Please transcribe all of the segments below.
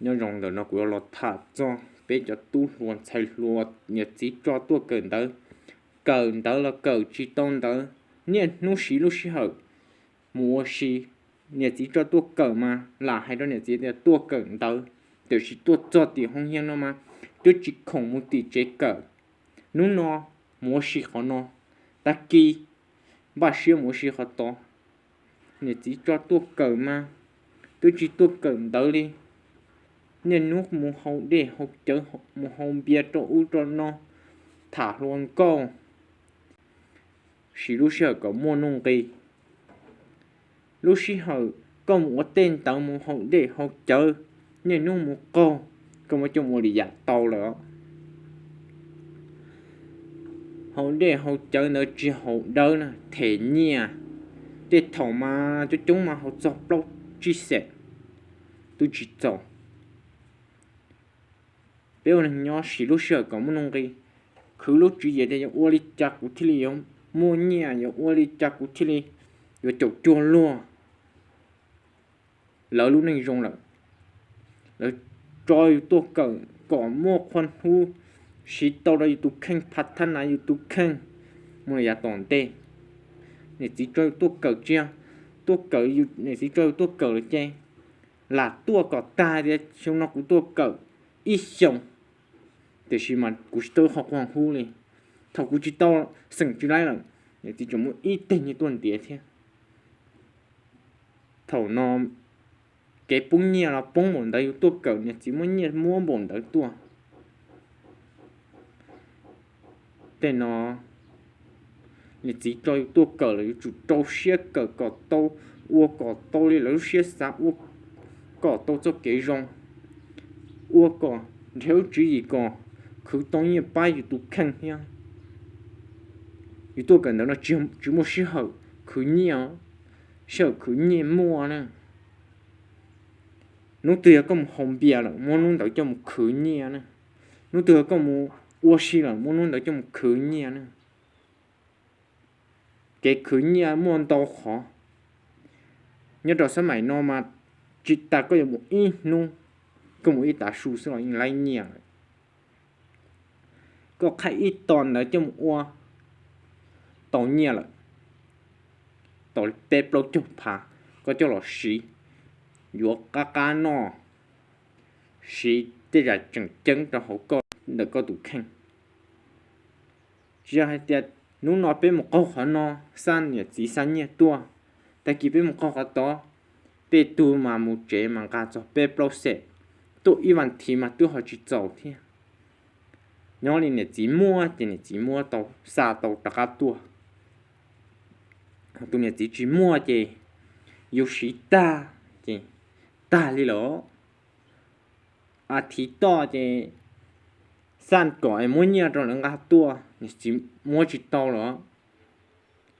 Nyob zoo, ntawm no kuv yuav los tham txog peb cov tub hluas ntxhais hluas niam txiv tso tuaj kawm ntawv, kawm ntawv los kawm tsis tau ntawv, niaj hnub siv lub sij hawm mus ua si. Niam txiv tso tuaj kawm mas lam hais rau niam txiv tias tuaj kawm ntawv, tiam sis tuaj txog tim hoo hias no mas twb tsis khoom mus tim tsev kawm. Hnub no mus ua si qhov no, tag kis npaj siab mus ua si qhov tod. Niam txiv tso tuaj kawm mas twb tsis tuaj kawm ntawv li, niaj hnub mus haus dej haus cawv, mus haus npias rau ub rau no, tham hluas nkauj, siv lub sij hawm kom muaj nuj nqis. Lub sij hawm koj mus ua tej ntawv, mus haus dej haus cawv, niaj hnub mus qaug, koj muab coj mus ua li yam tau lawm. Haus dej haus cawv ntawd tsis haum dawb na, them nyiaj. Tej thaum mas coob coob mas haus txog plaub tsib xees twb tsis txaus. Peb ua neeg nyob siv lub sij hawm kom muaj nuj nqis, khwv lub tswv yim tias yuav ua li cas kuv thiaj li yuav muaj nyiaj, yuav ua li cas kuv thiaj li yuav caum cuag luag lawv lub neej zoo lawm. Lawv tso yus tuaj kawm kom muaj qhua hnub siv tau rau yus tus kheej, phav thab nav yus tus kheej mus rau yav tom ntej. Niam txiv tso yus tuaj kawm tsis, tuaj kawm, niam txiv tso yus tuaj kawm lawm ces lam tuaj kom tag tias xyoo no kuv tuaj kawm ib xyoos, tiam sis mas kuv tsis tau qhov quag hub li. Thaum kuv tsis tau xeem tsis laib lawm, niam txiv tseem muaj ib teg nyiaj tuaj ntiav thiab. Thaum no kev poob nyiaj los poob npaum ntawd, yus tuaj kawm niam txiv muab nyiaj muab npaum ntawd tuaj. Tej no niam txiv tso yus tuaj kawm los yuav tsum rau siab kawm kom tau, ua kom tau li lawv lub siab xav, ua kom tau txoj kev zoo, ua kom nrhiav lub tswv yim kom khwv tau nyiaj pab yus tus kheej thiab. Yus tuaj kawm ntawv no tsis muaj sij hawm khwv nyiaj, sij hawm khwv nyiaj muaj na. Hnub twg yog koj mus haus npias lawm, muab hnub ntawd coj mus khwv nyiaj na. Hnub twg yog koj mus ua si lawm, muab hnub ntawd coj mus khwv nyiaj na. Kev khwv nyiaj muaj ntau qhov. Nyob rau xab maim no mas tsis tas koj yuav mus ib hnub, koj mus ib tav su xwb los yeej laib nyiaj lawm. Koj qhaib ib tog ntawd coj mus ua tau nyiaj lawm, tau li peb plaub caug phav, koj coj los siv, yuav qab qab noj, siv tej zam tseem ceeb rau hauv koj ntawm koj tus kheej. Tsis yog hais tias hnub no peb mus qaug qhov no, xa niam txiv xa nyiaj tuaj, tag kis peb mus qaug qhov tod, tej tug mas mus tsev mas nqa txog peb plaub xees, tuaj ib vas thiv mas twb ho tsis txaus thiab. Nyob li niam txiv muaj ces niam txiv muab tau, xa tau rov qab tuaj. Tus niam txiv tsis muaj ces yus siv tag ces tag li lawm. A thiv toj ces xa kom es muab nyiaj rau lawv nqa tuaj, niam txiv muab tsis tau lawm.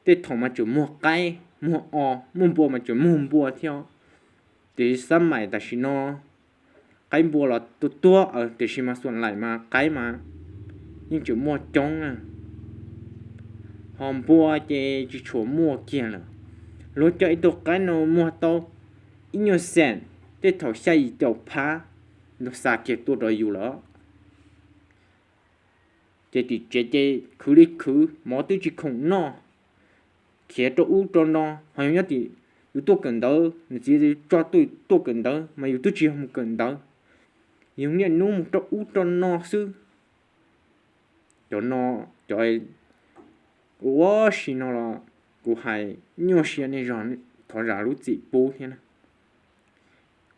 Tej thaum mas tseem muag qaib muag os, muaj npua mas tseem muag npua thiab. Tiam sis xab maim tam sim no qaib npua los tuag tuag, tiam sis mas xuam laim mas qaib mas yeej tseem muaj coob na. Ho npua ces tsis tshua muaj kiag lawm. Luag coj ib tug qaib no muag tau ib nyuag xees, tej thaum xya yim caum phav, luag xa kiag tuaj rau yus lawm. Ces tim tsev ces khwv li khwv, mov twb tsis khoom noj, khiav rau ub rau no. Ho yus nyob tim, yus tuaj kawm ntawv, niam txiv tso tuaj kawm ntawv mas yus twb tsis yog mus kawm ntawv, yus niaj hnub mus rau ub rau no xwb. Cov no, cov ua si no los kuv hais nyuaj siab nej zog thov zam lub txim pub thiab na.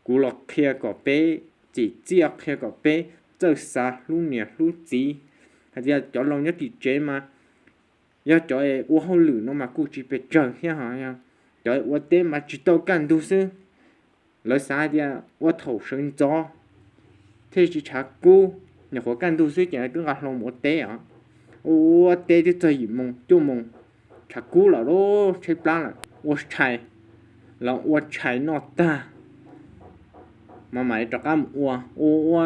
Kuv los qhia kom peb tsim txiaj, qhia kom peb txawj xav hlub niam hlub txiv. Hais tias cov laus nyob tim tsev mas yog cov ua hauj lwm no mas kuj tsis pes tsawg thiab, ho cov ua teb mas tsis tau kaj ntug xwb. Lawv xav hais tias ua thaum sawv ntxov thiaj tsis tshav kub, nyuam qhuav kaj ntug xwb ces twb nqa hlo mus ua teb os. Ua teb twb txog yim moos cuaj moos, tshav kub lawm, tshaib plab lawm, ua tshais, los ua tshais noj tag mas mam li rov qab mus ua, ua ua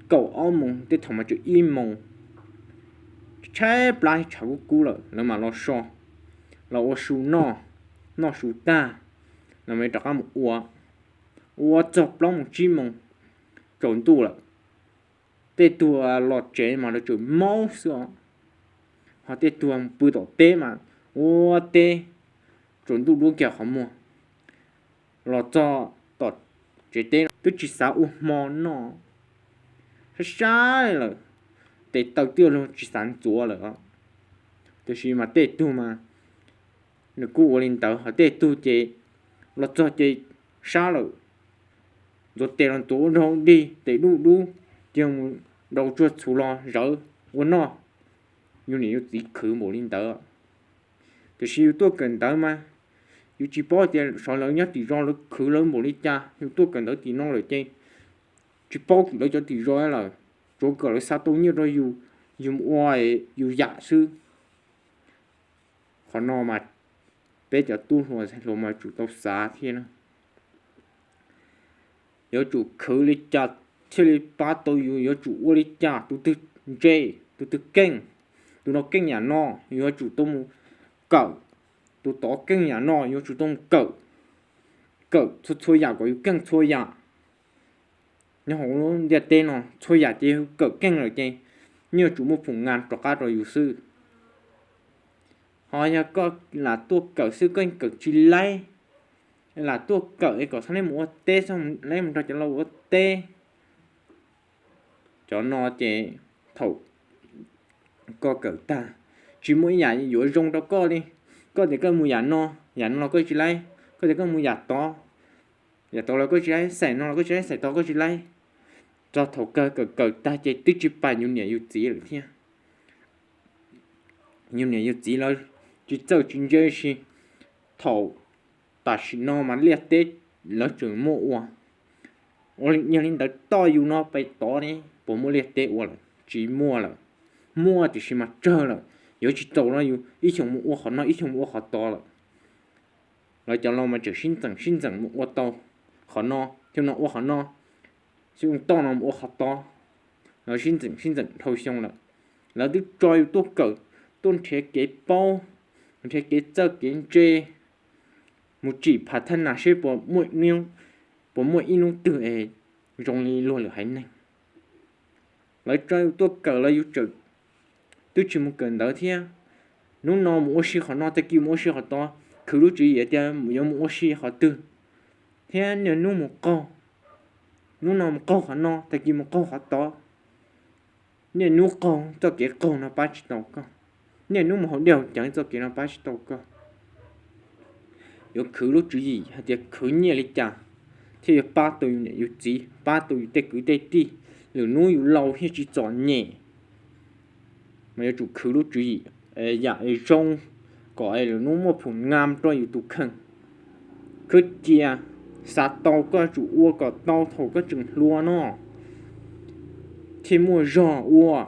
kaum ob moos, tej thaum mas tseem ib moos, tshaib plab tshav kub kub lawm lawv mam los so, los ua su noj, noj su tag los mam li rov qab mus ua, ua txog plaub moos tsib moos, tsaus ntuj lawm. Tej tug los tsev mas lawv tseem maub xwb os, ho tej tug pw tom teb mas ua teb tsaus ntuj duab kiag qhov muag. Los txog tom tsev teb twb tsis xav ua hmo noj, sab sab lawm, tes taw twb luag tsis xav ntxuav lawm. Tiam sis mas tej tug mas nws kuj ua li ntawd, ho tej tug ces los txog ces sab lawm, ntxuav tes los ntxuav ua nrog dig tes dub dub, ces mus rau tsuag txhuv los zawv ua noj. Yus niam yus txiv khwv npaum li ntawd. Tiam sis yus tuaj kawm ntawv mas yus tsis paub tias xyov lawv nyob tim zos lawv khwv lawv npaum li cas. Yus tuaj kawm ntawv tim no lawm ces tsis paub lawv cov tim zos lawm, tsuav kom lawv xa tau nyiaj rau yus, yus mus ua yus yam xwb. Qhov no mas peb cov tub hluas hluas mas tsum tau xav thiab na. Yuav tsum khwv li cas thiaj li pab tau yus, yuav tsum ua li cas, tus twg ntse, tus twg keej, tus no keej yam no yuav tsum tau mus kawm, tus tod keej yam no yuav tsum tau mus kawm, kawm txhua txhua yam kom yus keej txhua yam. Nyob hauv lub ntiaj teb no txhua yam ces yus kawm keej lawm ces yeej yuav tsum muaj phom ngas rov qab rau yus xwb. Ho yog koj lam tuaj kawm xwb koj yeej kawm tsis laib, lam tuaj kawm es kom txhob laib mus ua teb, txhob laib mus nrog cov laus ua teb. Cov no ces thaum koj kawm tag, tsis muaj ib yam yuav zoo rau koj li. Koj tias koj mus yam no, yam no los koj tsis laib, koj tias koj mus yam tod, yam tod los koj tsis laib, xaim no los koj tsis laib, xaim tod koj tsis laib. Txog thaum kawg kawm kawm tag ces twb tsis pam yus niam yus txiv lawm thiab. Yus niam yus txiv lawv tsis txawj tsis ntse si. Thaum tam sim no mas liaj teb lawv tseem muaj ua, ua yog li ntawd toj yus no pais tod ne, puas muaj liaj teb ua lawm? Tsis muaj lawm. Muaj tiam sis mas tsawg lawm, yuav tsis txaus no yus ib xyoos mus ua qhov no ib xyoos mus ua qhov tod lawm. Lawv cov laus mas tseem sib ntxeem sib ntxeem mus ua tau qhov no, xyoo no ua qhov no, xyoo toj no mus ua qhov tod. Lawv sib ntxeem sib ntxeem dhau xyoo lawm. Lawv twb tso yus tuaj kawm, tuaj nrhiav kev paub, nrhiav kev txawj kev ntse, mus tsim phav thab nas seb puas muaj ib hnub twg es zoo li luag lwm haiv neeg. Lawv tso yus tuaj kawm los yus tseem twb tsis mus kawm ntawv thiab. Hnub no mus ua si qhov no, tag kis mus ua si qhov tod, khwv lub tswv yim tias yuav mus ua si qhov twg, thiab niaj hnub mus qaug, hnub no mus qaug qhov no, tag kis mus qaug qhov tod. Niaj hnub qaug, txoj kev qaug no pab tsis tau koj. Niaj hnub mus haus dej haus cawv, txoj kev no pab tsis tau koj. Yuav khwv lub tswv yim hais tias khwv nyiaj li cas thiaj yuav pab tau yus niam yus txiv, pab tau yus tej kwv tej tij, lwm hnub yus laus thiaj tsis txom nyem. Mas yuav tsum khwv lub tswv yim yam zoo, kom lwm hnub muaj phom ngas rau yus tus kheej. Khwv cia, xav tau koj yuav tsum ua kom tau thaum koj tseem hluas no thiaj muaj zog ua.